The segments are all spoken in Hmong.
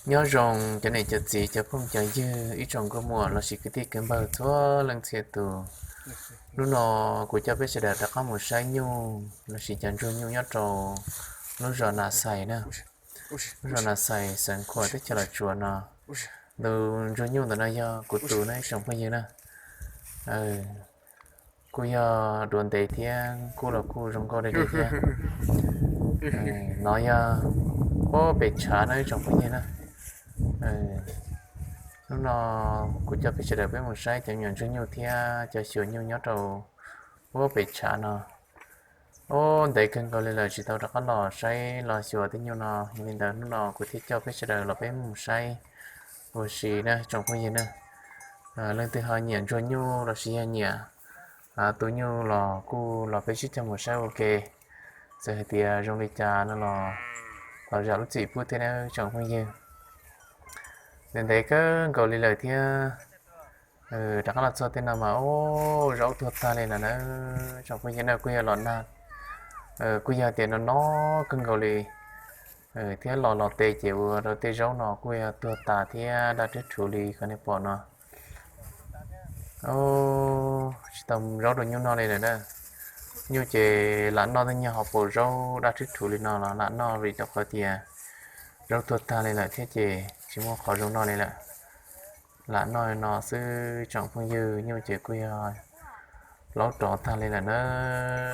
Nyob zoo cov niam cov txiv, cov phooj cov ywg, ib tsoom nkauj muam lossis kwv tij kwv npawg txhua leej txhia tus. Hnub no kuv coj peb sawv daws rov qab mus saib nyuj lossis cov ntsuag nyuj nyob rau lub zos Nas Xais na. Lub zos Nas Xais, xeev Khuam, teb chaws Los Tsuas no. Tus ntsuag nyuj ntawm no yog kuv tus na ib tsoom phooj ywg na. Kuj yog duav ntev thiab kuj los kuj zoo nkauj dai dai thiab. No yog pem tshav no ib tsoom phooj ywg na. Hnub no kuv coj peb sawv daws peb mus saib cov me nyuam ntsuag nyuj thiab cov xyuas nyuj nyob rau pem tshav no. Ub, ntev kawg nkaus li lawm tsis tau rov qab los saib los xyuas tej nyuj no, yog li ntawd hnub no kuv thiaj coj peb sawv daws los peb mus saib ua si na tsoom phooj ywg na. Leej twg ho nyiam ntsuag nyuj lossis yog nyiam tus nyuj los kuj los peb sib cog mus saib ua ke. Txawm hais tias zoo li cas no los thov zam lub txim pub thiab na tsoom phooj ywg. Ntev ntev kawg nkaus li lawm thiab. Rov qab los txog tej no mas ub, zaub tuag tag li lawm na tsoom phooj ywg na. Kuj yog los nag, kuj yog tias no no kawg nkaus li thiab los los tes ces ua rau tej zaub no kuj yog tuag tas thiab daj rhwb rhuv li qhov nej pom no. Tsis tau zaub rau nyuj noj li lawm na. Nyuj ces lam noj tej nyuag hauv paus zaub daj rhwb rhuv li no los lam noj vim rau qhov tias zaub tuag tag li lawm thiab ces tsis muaj qhov zoo noj li lawm. Lam noj no xwb tsoom phooj ywg. Nyuj ces kuj yog plaub rov tag li lawm na,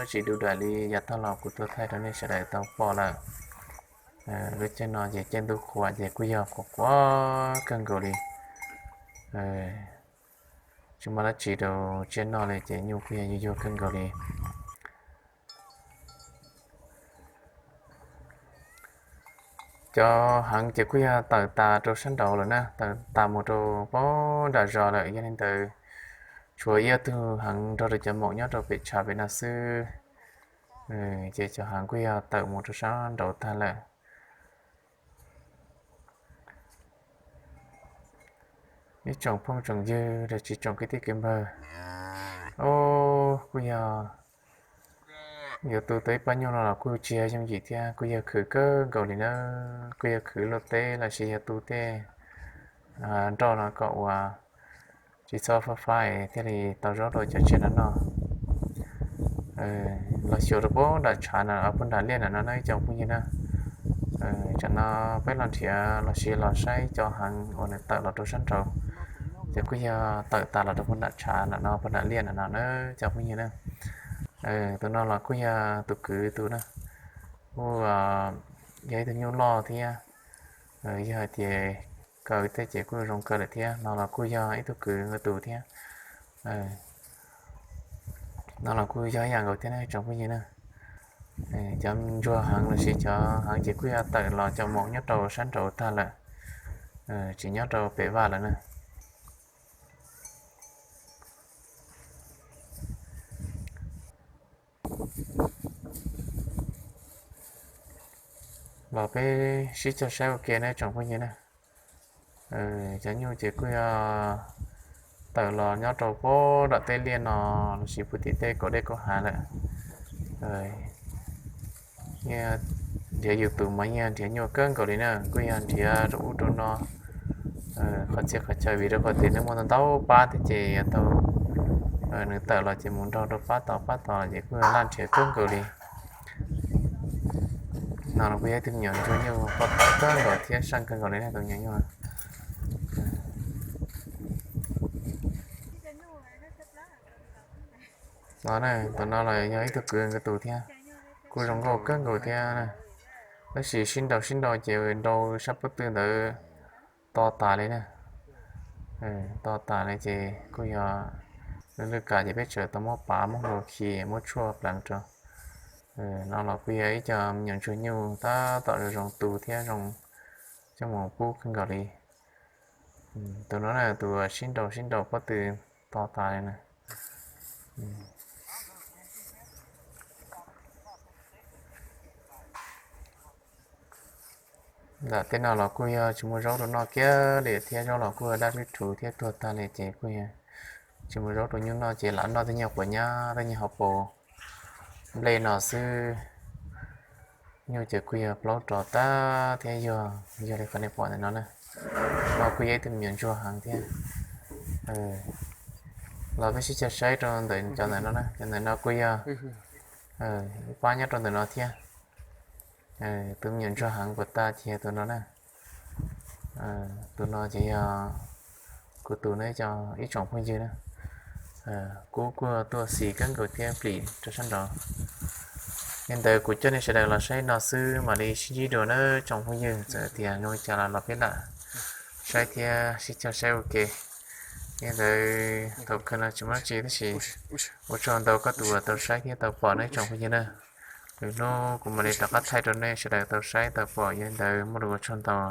tsis dub daim li yav tag los kuv tuaj thaij rau nej sawv daws tau pom lawm. Lub caij no ces caij ntuj qhua ces kuj yog qhuav qhuav kawg nkaus li. Tsis muaj dab tsi rau tsiaj noj li ces nyuj kuj yog yuag yuag kawg nkaus li. Cov heev ces kuj yog tawm tas rau sab nraud lawm na, tawm tas mus rau pem nram zos lawm. Yog li ntawd tshuav ib ob tug heev nrog rau cov maum nyob rau pem tshav pem no xwb. Ces cov heev kuj yog tawm mus rau sab nraud tag lawm. Ib tsoom phooj tsoom ywg los sis tsoom kwv tij kwv npawg, ub, kuj yog yuav tu tau ib pab nyuj no los kuj tsis yog yooj yim thiab, kuj yog khwv kawg nkaus li na. Kuj yog khwv luaj teb los sis yog tu tej nroj no kom ua tsis txhob fab fab thiaj li tau zaub rau cov tsiaj no noj. Los xyuas rau pem nram tshav no, pem nram liaj nram no na ib tsoom phooj ywg na. Tsam no peb los nrhiav los sis los saib cov heev uas nws tawm los rau sab nraud, ces kuj yog tawm tas los rau pem nram tshav nram no, pem nram liaj nram no na cov phooj ywg na. Tus no los kuj yog tus kwv tus na, kuj yog ib tug nyuj loj thiab. Yog hais tias kaw tej ces kuj zoo kaw lawm thiab. No los kuj yog ib tug kwv nkawd tus thiab. No los kuj yog ib yam nkaus thiab na tsoom phooj ywg na. Cov ntsuag heev los sis cov heev ces kuj yog tawm los cov maum nyob rau sab nraud tag lawm, tsis nyob rau pem vaj lawm na. Los peb sib cog saib ua ke na tsoom phooj ywg na. Cov nyuj ces kuj yog tawm los nyob rau pem nram tej liaj no los sis puag tim tej kaum dej kaum hav lawm. Nrhiav yus tus mas yeej nrhiav nyuaj kawg nkaus li na, kuj yog nrhiav rau ub rau no qhov txhia qhov chaw vim rau qhov tias nej muaj ntau ntau pab thiab ces yuav tau, nws tawm los ces mus nrog rau pab tod pab tod los ces kuj yog laj nrhiav kawg nkaus li. No los kuj yog ib tug me nyuam ntsuag nyuj poj tawb kawg nkaus thiab seej kawg nkaus li na tus me nyuam nyuj no. No na, tus no los yog ib tug kwv nkawd tus thiab, kuj zoo nkauj kawg nkaus thiab na. Tab sis sib nraus sib nraus ces nraus sab pob tw ntawd to tas li na. To tas li ces kuj yog lwj lwj kas ces peb tseem tau muab pav muab hlau khi muab tshuaj pleev rau. No los kuj yog ib co me nyuam ntsuag nyuj tab tom zoo zoo tu thiab zoo coj mus pub kawg nkaus li. Tus no na tus sib nraus sib nraus pob tw to tas li na. Ntawm tej no los kuj yog tsis muaj zaub rau noj kiag li thiab, zaub los kuj daj rhwb rhuv thiab tuag tag li ces kuj yog tsis muaj zaub rau nyuj noj ces lam noj tej nyuag quav nyab tej nyuag hauv paus nplej no xwb. Nyuj ces kuj yog plaub rov tag thiab, yog, yog li qhov nej pom ntawm no na. No kuj yog ib tug me nyuam ntsuag heev thiab. Los peb sib cog saib rau ntawm cov ntawm no na, cov ntawm no kuj yog ib pab nyob rau ntawm no thiab. Tus me nyuam ntsuag heev puas tag ces tus no na. Tus no ces yog kuv tus na, cov ib tsoom phooj ywg na. Kub kuj tuaj xis kawg nkaus thiab plim rau sab nraud. Yog li ntawd kuv coj nej sawv daws los saib no xwb mam li sib ntsib dua na tsoom phooj ywg, txawm tias zoo li cas los los peb lam saib thiab sib cog saib ua ke. Yog li ntawd thaum kawg no tsis muaj dab tsi tab sis ua tsaug ntau koj tus uas tau saib thiab tau pom na tsoom phooj ywg na. Lwm hnub kuv mam li rov qab thaij rau nej sawv daws tau saib tau pom, yog li ntawd muaj lus ua tsaug ntau.